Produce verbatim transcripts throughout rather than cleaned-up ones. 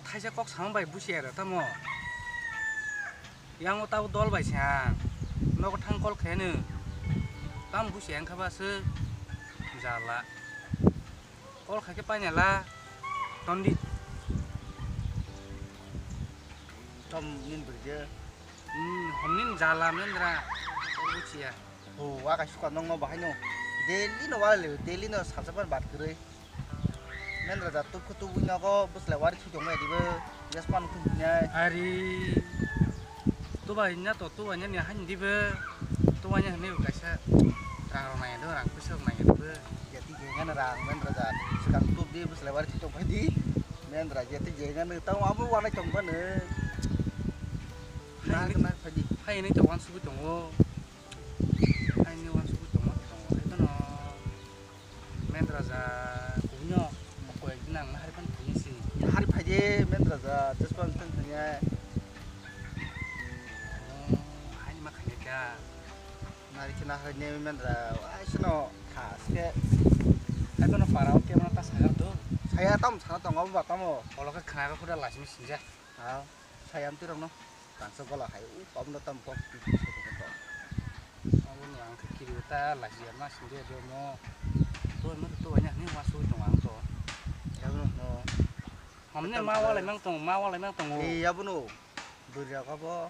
Thaisa kok samung bai busiya da tamo. Yango tabo dol bai se ang. Nogo thang call khaino. Tam busiya wngkha ba se jala. Call khaikhe painala tondi. Tom nin bwrwide. Hmm, homnin jala mendra. Buchiya. Ho, wa kaisa suka nongno bahaino. Daily no wa le, daily no salsa bar bat kwrwi. Mendra ja tuk kutuk nogo bwsla wari thwi tongmai dibo. Gas pan kun nai. Ari. Tuba hinna to, tuba hinna ni hain dibo. Tuba hinna ni kaisa rang rok nai do, rang pisa rok nai do. Jati jengan rang mendra ja. Sekarang tuh di bwsla wari thwi tongmai di. Mendra jati jengan tau abo wanai tongmani. Hai, nak, ini nak, phaidi. Hai, ini to wansugwi tongo. Hai, ini wansugwi tongo, tongo. Hai, tono. Mendra ja, kubunyo, koi ek din ang nahari pan kubunyo si. Nahari phaidi, mendra ja, just pan tang tanya. Oh, hai, ini ma khanya kya? Nari khe nahari ne mendra, wai, sino, khas ke. Hai, tono para, oke, mana ta saya tu. Saya tam, sana tongo, ba tamo. Olo ke khana ko kuda last miss sinja. Ah, saya am tirok no. Tangsa gola hai, u, pabno tam kok tu tu tu tu. Abo no ang kiri ta la ji ma sinde do mo. To mo to nya ni ma su to ang to. Ya no no. Hamne ma wala mang tong, ma wala mang tong. Eh, ya bono. Bwrya ka bo.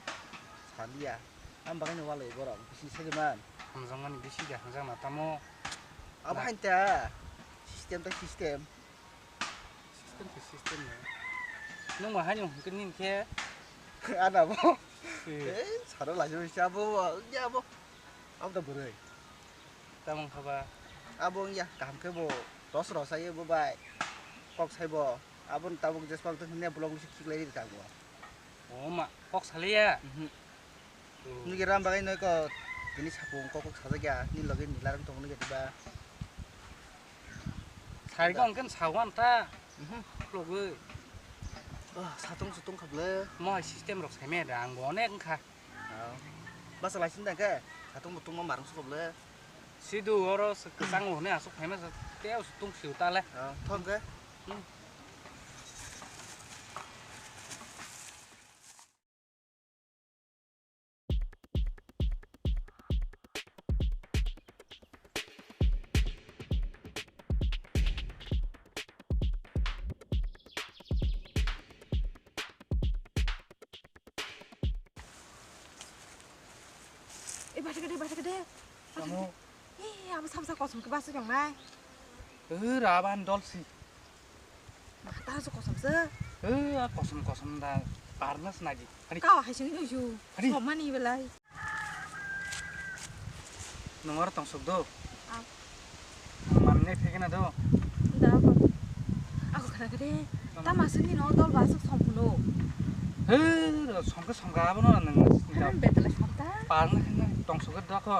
Salia. Am bagai no wala borok. Bisi se man. Hamjang mani bisi da hamjang na tamo. Abo hain ta. System ta system. System to system no. Nung ma haino hwnkhe nin khe. Ana bo. Eh. Eh, saro laisio se abo, ya abo. Abo to bwrwi. Tamang kha ba. Abo ya kaham khe bo. Tos ro sai bo bai. Kok sai bo. Abo ni tabuk jes pang to hwnne blog ni khiklai ri tang bo. O ma, kok saliya. Mhm. Nini ram bagai noi ko tini sapung kok kok sajak ya, ni loge ni larang tong nini ba. Sari ko angken sawan ta. Mhm. Logoi. Oh, satung sutung khable. Mo hai system rok sai me da ang bo onek wngkha. Oh. Basa lai sin da ke. Satung butung mo marung su khable. Sidu oro se kesang lo ne asuk phai ma te sutung siu ta le. Oh, thon ke. Hmm. Eh, bata gede, bata gede. Bata gede. Kamu? Eh, abo samsa kosom ke basu jong nai. Eh, raban dol si. Mata su kosom se. Eh, a kosom kosom da parnas naji. Hari. Kau hai sini tuju. Hari. Somani belai. Nung oro tongsok do? Ah. Ang manne thai kena do? Da ko. Ako khana kade. Tama sini no dol basuk som huno. He, ro som ke som ga abo no nung. Haram betala som ta. Parna kena tongsok do ko.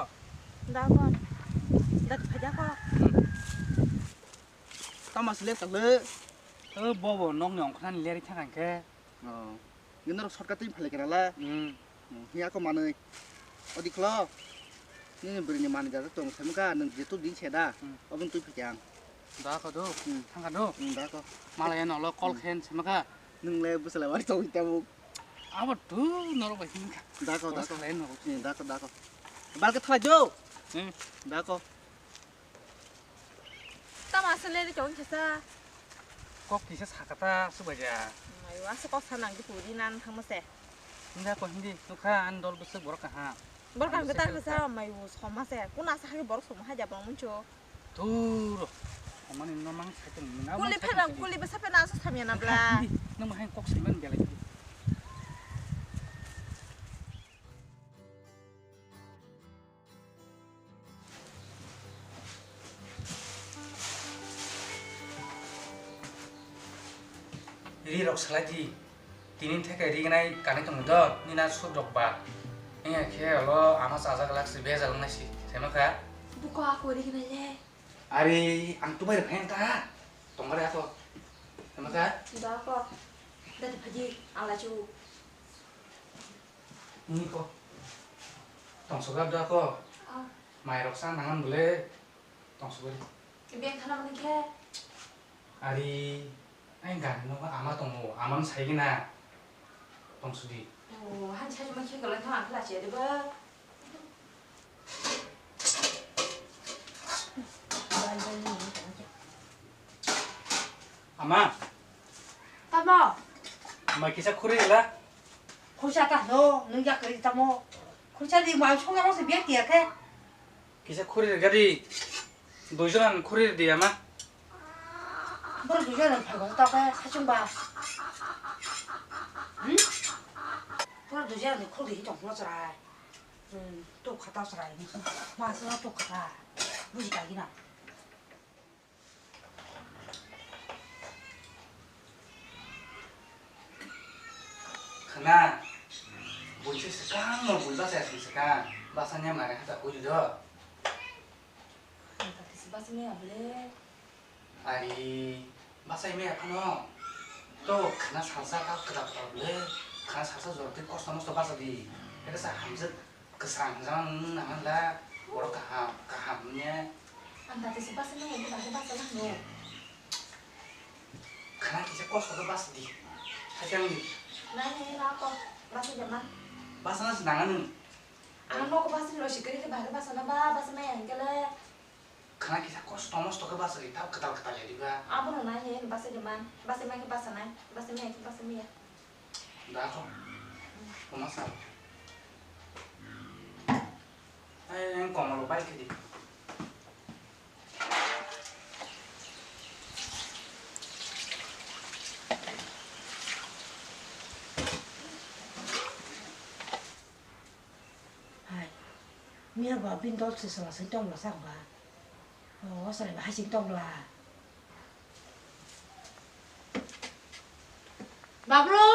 Da ko. Da phaja ko. Hmm. Tama sile tale. Eh, bobo nok ni ongkhorani leri thang ke. Oh. Nini rok shortcut twi phalai kena la. Hmm. Hmm, hiya ko manwi. Odi khlo. Nini bwrwi ni manwi da tong thangma kha, nwng je tu din se da. Hmm. Obon twi phikhe ang. Da ko do. Hmm. Thang ka do. Hmm, da ko. Malaya no lo call khen se ma kha. Nwng le bwsala wari tong ta bu. Abo tu norok bai hin kha. Da ko, da ko. Bwsala norok. Hmm, da ko, da ko. Bal ke thalai jo. Hmm. Da ko. Tamo aswk leri tong kisa. Kok kisa sakata subaja. Mayu aswk kok sanang di puri nan thangma se. Hindi ko hindi nukha an dol bwswk borok kaha. Borok kaham kisa soma se. Kuna asa hagi borok soma haja borok muncho. Turo. Omani no mang sai tong nang. Kuli phena kuli bwsa phena aswk samya na bla. Hindi nang mahai kok saiman belai. Ri rok salai di. Tini theke ri gnai kanwi tongwi do, nini na sut rok ba. Wngya khe olo ama chajak lak si bejal wngnai si. Sema kha? Buko ako ri gnai le. Ari ang tubai rok phai ta. Tongare ako. Sema kha? Da ako. Da di phaji ang la chu. Nini ko. Tongsogap da ko. Ah. Mai rok sa nangan bole. Tongsogari. Beng thana mani khe. Ari. Ai gari no ama tongo, ama no sai gina. Tong sudi. Oh, han sai ma khe gala kha ang khala che de ba. Ama. Tamo. Ama kisa khuri la. Khusa ta no, nung ya kari tamo. Khusa di ma song ya se biak tiya khe. Kisa khuri gari. Duijon khuri di ama. Bor duijon phago ta khe khachung ba. Hmm? Bor duijon khuri di tong lo chara. Hmm, to khata chara. Ma sa to khata. Buji ka gina. Khna, buisi swkang no bui bachaya sing swkang, basa niya mare hata huri do. Ang kati se basa niya bole. Ari, basa niya phano. To khna salsa ka kwtal kwtal bole, khna salsa jor twi kosto mosto basa di. Khe sa hamjwk. Kwsang jang nang la, borok kaham, kaham wngya. Ang dati se basa nang, ang dati basa nang no. Khana kisa kosto khe basa di. Hakhe wngdi. Nai nai la ko, basa jama. Basa na se nang nung. Ang no ko basa lo sikri khe bahar basa na ba, basa nai ang kele. Khana kisa kosto mosto khe basa di, tap kwtal kwtal ya di ba. Abo no nai nai basa jama, basa mai khe basa nai, basa mai khe basa mai ya. Da kho. Koma sa. Ai, ang komo lo bai khe di. Hai. Miya ba bin dol se sala se tong la sak ba. O, sala ba hai se tong la. Bablu!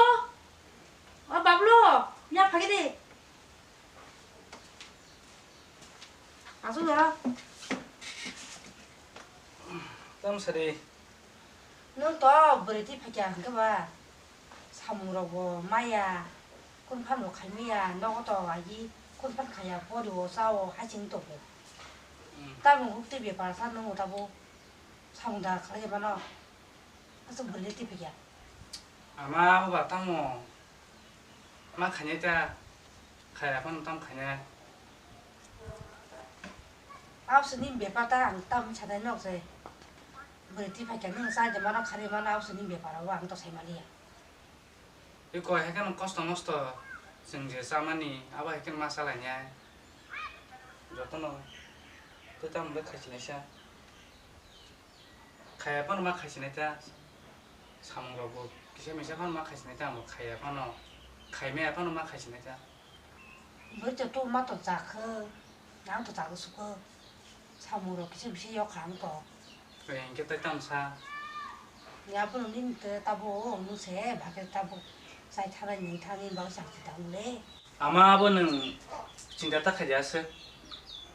O Bablu! Nya phagi di. Asu doro. Tam sari. Nwng to bwrwi twi phakya hwnkhe ba? Samung rok bo maya, kun phano khai maya, nogo to agi kun phan khaya, pori o cha o hai ching tongo. Hmm. Tamo huk twi bepar sa nwng o tabo samung da khlai mano. Aswk bwrwi twi phikya. Ama abo ba tamo ma khainai ta, khaya phano tam khainai. Abo sini bepar ta ang tam sanai nok se. Bwrwi twi phakya nwng sa de mano kharwi mano abo sini bepar abo ang to sai maliya. Iko hai kheno kosto mosto chwng je chamani abo hai kheno ma salainai. Jotono tei tamo le khaichinai sa. Khaya phano ma khaisinai ta, samung rok bo kisa misa phano ma khaisinai ta, amo khaya phano, khaimaya phano ma khaisinai ta. Bwrwi to tu ma to chakhe, nang to chakhe sukhe, samung rok kisa misa yok kha ang to. Kaya hwnkhe tai tamo sa. Ya phano nini te tabo o nung se, bhakhe tabo chai thana ni thani ba chang si tang le. Ama abo nwng chinta ta khaidi aswk.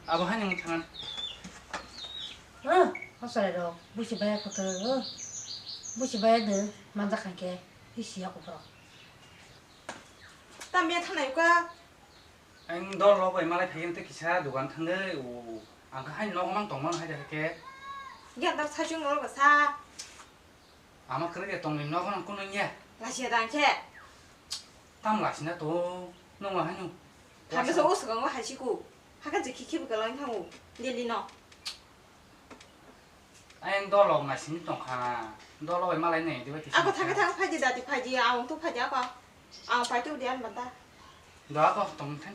Abo haino wng thangna. Ah, o chwrai rok, busi baya kotor, oh. Busi baya de, manja khankhe, hisi ya kopro. Tamya thanai ka. Ang dol rok bai malai phai tei kisa dugan thangwi, o, ang kha haino nok mang tongmano hai da khe. Gyan ta saichung rok sa. Ama kwrwi de tongni nogo nang kunu ya. Lasia dang khe. Tam lasina to, nung wa hanu. Hame so usuk ang wa hai siku. Haka je khikhi bwkha lang thangu. Delhi no. Ayang dolok naising tongkha. Dolok bai malai nai diba tisa. Ako thangkhe thang phaidi dati phaidi, awang tu phaidi ako. Awang pai tu dian banta. Do ako tong thang.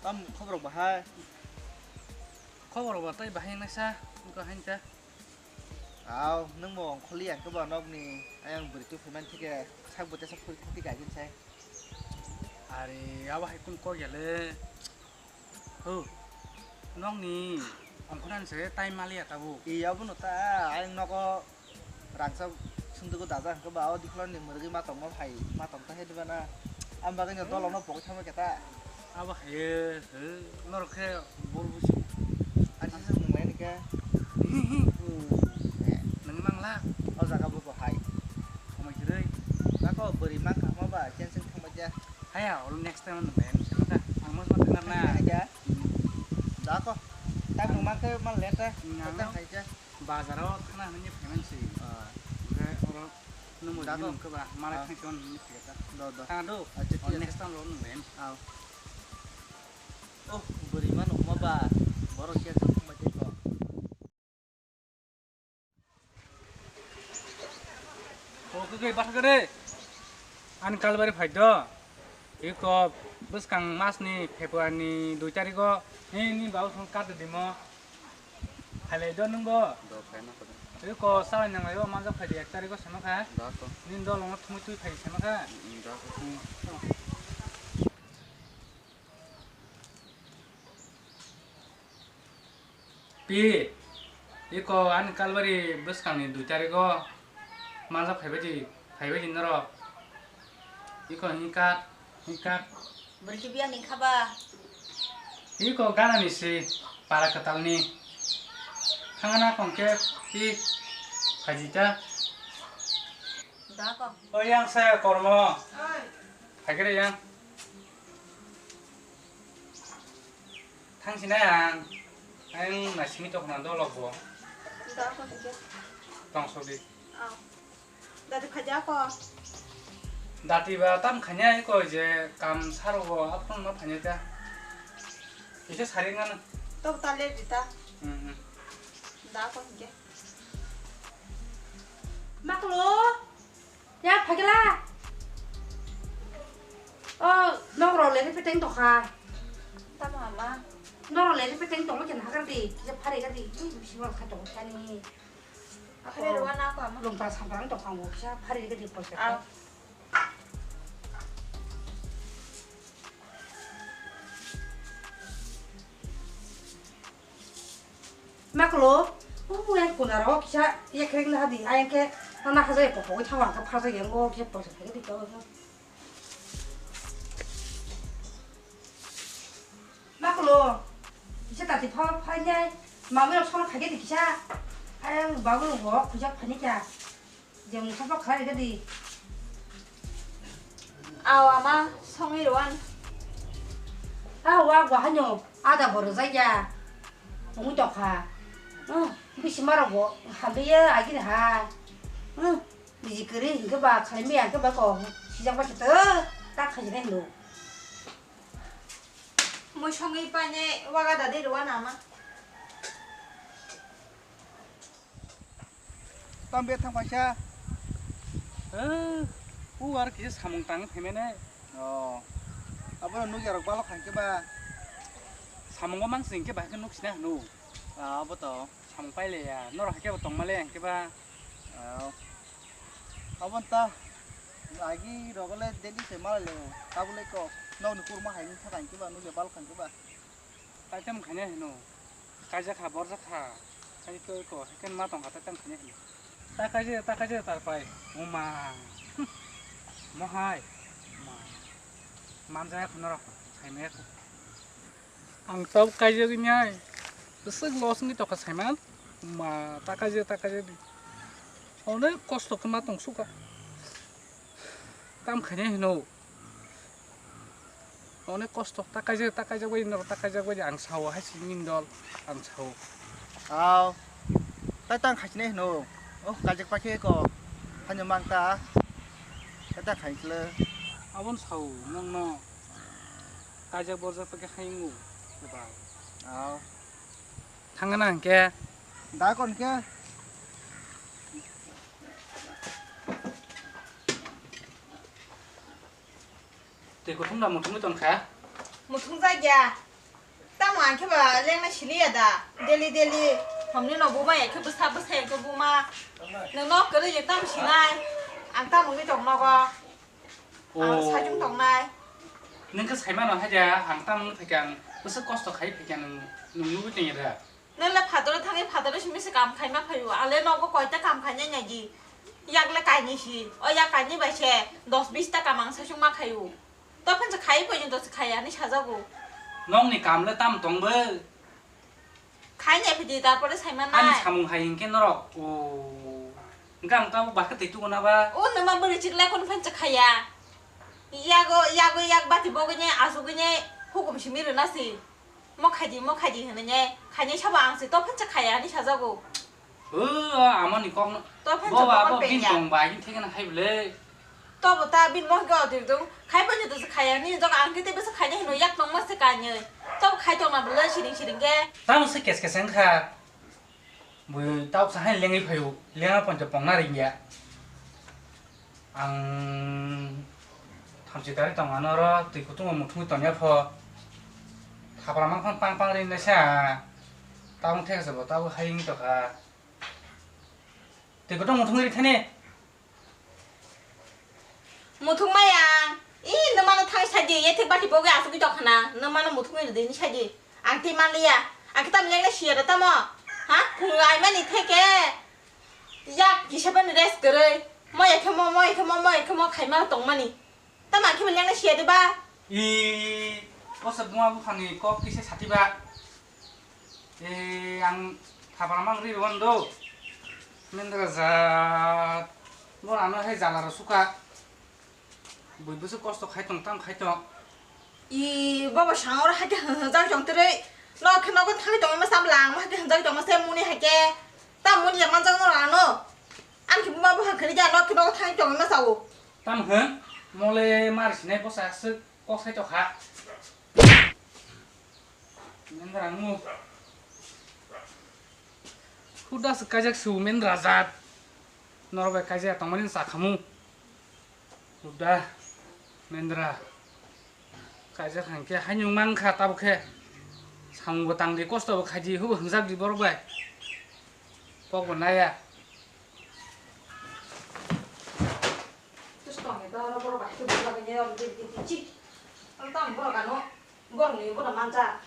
Tam khobor bahai. Khobor ba tai bahai nasa, ko hain ta. Aw, nung mo ongkhorli ang khe ba nokni ayang bwrwi tu phaiman thike sak bwtesa phuri thangti gaigin sai. Are, abo hai kun kok ya le. Ho, nokni ongkhornani se time maliya tabuk. Iya, abono ta, ayang nogo rangchak sundukgo dajak hwnkhe ba, o dikhloni mwrwgwi ma tongma phai, ma tong ta hai diba na? Ang bagwino dolokno pogwi thangma khe ta. Abo hai, he, norok khe bol busi. Ani se nwng lai ni khe. Hi, hi. Hmm. Nwng mang la. O jaga bo bo hai. Omo kiroi. Nako bwrwi mang kha ma ba, kenseng thangma khe. Haya, olo next time nwng lai ni khe ta. Na. Aja. Da ko. Tam nung ma ke mal leta. Nang. Kata khaija. Bazar o thana hwnwi phaimani si. Ah. Oke, oro nung mo Da ko. Nung ke ba, mala Ah. Thang chon hwnwi phai ta. Do, do. Thang do. Acha, Oh, thik next ase. Time ro nung ben. Aw. Oh, bwrwi ma nung ma ba. Borok siya sa phung ma tei ko. O kwkwi bwsakhe de. Ani Kalbari phai do. Iko bwskang masni February ni dui tarikh o nini babu song card dimo. Phailai do nwng bo. Do phaina kho de. Iko salai nang lai o manjak phai di ek tarikh o sano kha. Da ko. Nini dol wngno thumui twi phai sano kha. Mm, da ko. Hmm. Pi, iko ani Kalbari bwskangni dui tarikh o manjak phaibaidi, phaibaidi norok. Iko hingkat, hingkat. Bwrwi biya ni khaba. Iko ganani si para kwtalni. Thangna kongke pi phaijita. Da kong. O yang saya kormo. Oi. Phaikre yang. Thangsinai ang, ang naisingwi tongkha na dolok bo. Da ko hingke. Tongsok di. Aw. Dati khaja ko. Dati ba tam khanya ko je kam saro bo aphang ma phanya ta. Kisa sari ngana. To ta le di ta. Hmm, hmm. Da ko hingke. Maklo. Ya, phagila. O, nok rok le peteng tokha. Tamo ama. Nok rok le peteng tokma khe nagar di. Kisa phari ga di. Ui, bisi wal kha tong kani. Phari rwa na ko ama. Lungta sampang tokha mo kisa phari ga di poisa. Aw. Maklo, o yang kuna ro kisa ya khreng na di, ayang ke na na haja ko pogoi thawa ka phaja yang o kisa poisa kha di ko. Maklo, kisa tati pha pha nyai, mami rok sono kha di kisa, ayang babu rok bo kujak phani kya. Jeng mukha pa khlai rega di. Aw ama songwi rwan. Aw wa gwa hanyo ada boro jaya. Mui tokha. Hmm, bisi maro bo hambiya agir ha. Hmm, biji kiri hingke ba khlai miya hingke ba ko sijak ba kito ta khaji nai lo. Mui songwi paine waga dadi rwan ama. Tamo be thang paisa. Eh, u ar kisa samung tang phaimane. Oh. Abo no nukya rok balok khan ke ba. Samung o mang sing ke ba ke nuk sina hanu. Ah, abo to samung pai le ya. Nor ha ke ba tong male ang ke ba. Ah. Abo ta agi rok le daily se mala le. Tabule ko nok ni kurma hai ni thang ke ba nukya balok khan ke ba. Kaitam khaina hino. Kaijak kha, borjak kha. Hai to ko, hai ken ma tong kha, kaitam khaina hino. Ta kaije, ta kaije tar pai. Uma. Mohai. Ma. Manjaya khunara kho. Saimaya kho. Ang tab kaijak ni ai. Besek los ngi to kha saiman. Uma, ta kaije, ta kaije di. Onek kosto khe ma tong suka. Tam khaina hino. Onek kosto, ta kaijak, ta kaijak bai, noro ta kaijak bai, ang sao, hai si nini dol, ang sao. Aw, tai tang khaisine hino, oh, kaijak pakhe ko, hanya mang ta, tai tang khaisle. Abon sao, nang no, kaijak borjak pakhe hai ngu, ba. Aw. Thangna hingke. Da kon ke. Tei kuthum da muthungwi tongkha? Muthung jakya. Tamo ang khe ba lengna siliya da. Daily daily. Hamni no buma ya khe bwsa bwsa ya khe buma. Nang no kwrwi je tamo sinai. Ang tamo wngwi tong nogo. Ang Oh. Sajung tongnai. Nang khe saimano hai da, ang tamo wngwi phaikha, ang bwsa kosto khai phaikha, nang nung nugwi tongya da. Nang le phataro thangwi phataro simi se kam khaima phaio. Ang le nogo koita kam khainai nai di. Yak le kainwi si. O yak kainwi bai se dos bis ta kam ang saichung ma khaio. To phan se khai phaio to se khai ani sajago. Nokni kam le tam tong bo? Khai nai phidi tarpore saima nai. Ani samung hai hinkhe norok. O. Hingke ang tamo bakhe twi tugo na ba? O numa bwrwi chikla kon phan se khaya. Yago, yago, yak bati bogwini, asugwini, Hukum simi rwna si. Mo khaidi, mo khaidi hwnwi ne. Khainai sabo ang se, to phansa khaya hwnwi sajago. O, amoni kokno. To phansa bo ba, bo bo pengya. Bin tong bai, him thekna khai bole. To bo ta bin mo go dir dong. Khai phansa to se khaya ni jok ang kete bese khainai hwnwi yak tong ma se kanjoi. To khai tong na bole siring siring ge. Tamo se kes kes wngkha. Bui tauk sa hai lengwi phaio, lenga poncha pongna ringya. Ang thamchi tari tong ano ro twi kutung muthungwi tongya pho. Thapra mang khon pang pang ringnai sa. Taung thek se bo tauk hai wng tokha. Twi kutung muthungwi ri thani. Muthung maya, i nwmano thang saidi, yethek bati bogwi asugwi tongkhana, nwmano muthungwi rwdi ni saidi. Ang tei manliya, ang khe tamo lengnai siya da tamo? Ha? Phung aimani theke, yak kisa bani rest kwrwi, moya khe mo, moya khe mo, moya khe mo khaima tongmani. Tamo ang khe lengnai siya de ba? I, kosa buma buphani kok kisa sati ba? E, ang thapra mang ri rwando. Mendra jat. Bo ano hai jala ro suka. Bui busu kosto khai tong, tam khai tong. I, baba sangor hai khe hwnjak tong tere. No khe nogo thangwi tong ma sam lang, ma hai khe hwnjak tong ma se muni hai khe. Tam muni ya manjak no ano. An khe buma bo hai khani ja no khe nogo thangwi tong ma sao. Tam hwn. Mole mar sinai bosa aswk kok sai tokha. Mendra ngu. Huda se kaijak su Mendra jat. Norok bai kaijak tongmani sa khamu. Huda Mendra. Kaijak hangke hainung mang kha tabuk khe. Samung bo tang di kosto bo khaidi hubo hwngjak di borok bai. Kok bo naya. Tus tong ni to oro borok bai khe bujak ni oro di di di chik. Ang tong borok ano. Borok ni bono manjak.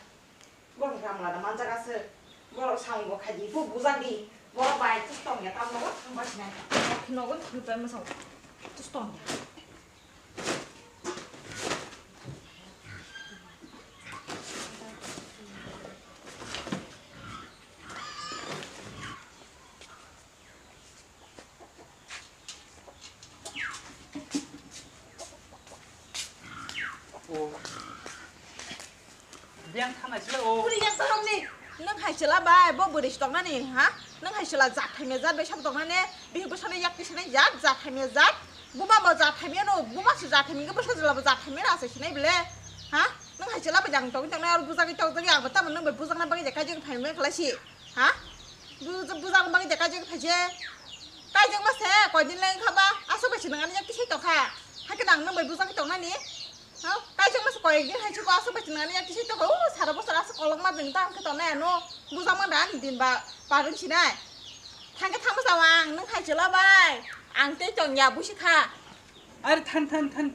Borok ni kamla da manjak aswk. Borok samung bo khaidi, bu bujak di. Borok bai tus tong ya tamno thang ba sinai. Nogo thang pai ma sao. Tus tong ya. O. Biyang thanai sila o. Puri yang tong ni. Nang hai sila bai, bo buri si tong nani, ha? Nang hai sila jat thai me jat bai sab tong nani. Bihi bo sani yak ti sani jat, jat thai me jat. Buma bo jat thai me no, buma su jat thai me, bo sa jila bo jat thai me na sa sinai bile. Ha? Nang hai sila bai jang tong tong na, bujak tong tong ya, bo tamo nang bai bujak na bai jaka jeng thai me khala si. Ha? Bu-, bujang bagwi de kaijak phaije. Kaijak ma se, koi din lai wngkha ba? Aswk bai se nang ani yak tisai tongkha. Hakhe nang nwng bai bujagwi tongnani? Ha? Kaijak ma se koi ek din hai se ko aswk bai se nang ani yak tisai tongkha. O sara bosor aswk kolokma jeng ta wngkhe tongnai ano. Bujang ma da ani din ba parwng sinai. Thangkhe thangma sao ang, nwng hai chwla bai. Ang tei tongya busi kha. Are than, than, than.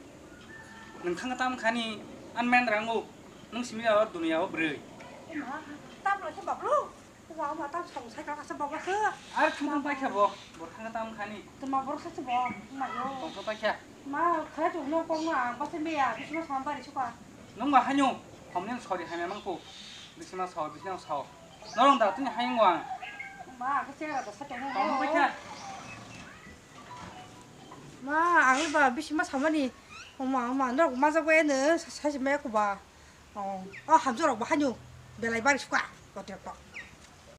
Nwng thangkhe tamo khani, an men rango. Nwng simi o dunia o bwrwi. Ma, tamo khe bablo. Wa, wa, tam song sai ka kasa bawa se. Ar thang thang paikha bo, bor thang tam khani. Tuma bor kasa bo, ma yo. Tong to paikha. Ma, kha to no kong ma, ba se me ya, bisma sam bari suka. Nung ba hanyo, hom ning sori hanya mangku. Bisma sao, bisma sao. Norong da tini hayung wang. Ma, ka se ra da sa to no. Tong to paikha. Ma, ang ba bisma samani. Ma, ma, no ma ja ko ene, sa, sa, me ko ba. Oh, oh, hamjorok bo hanyo. Belai bari suka. Kote ko.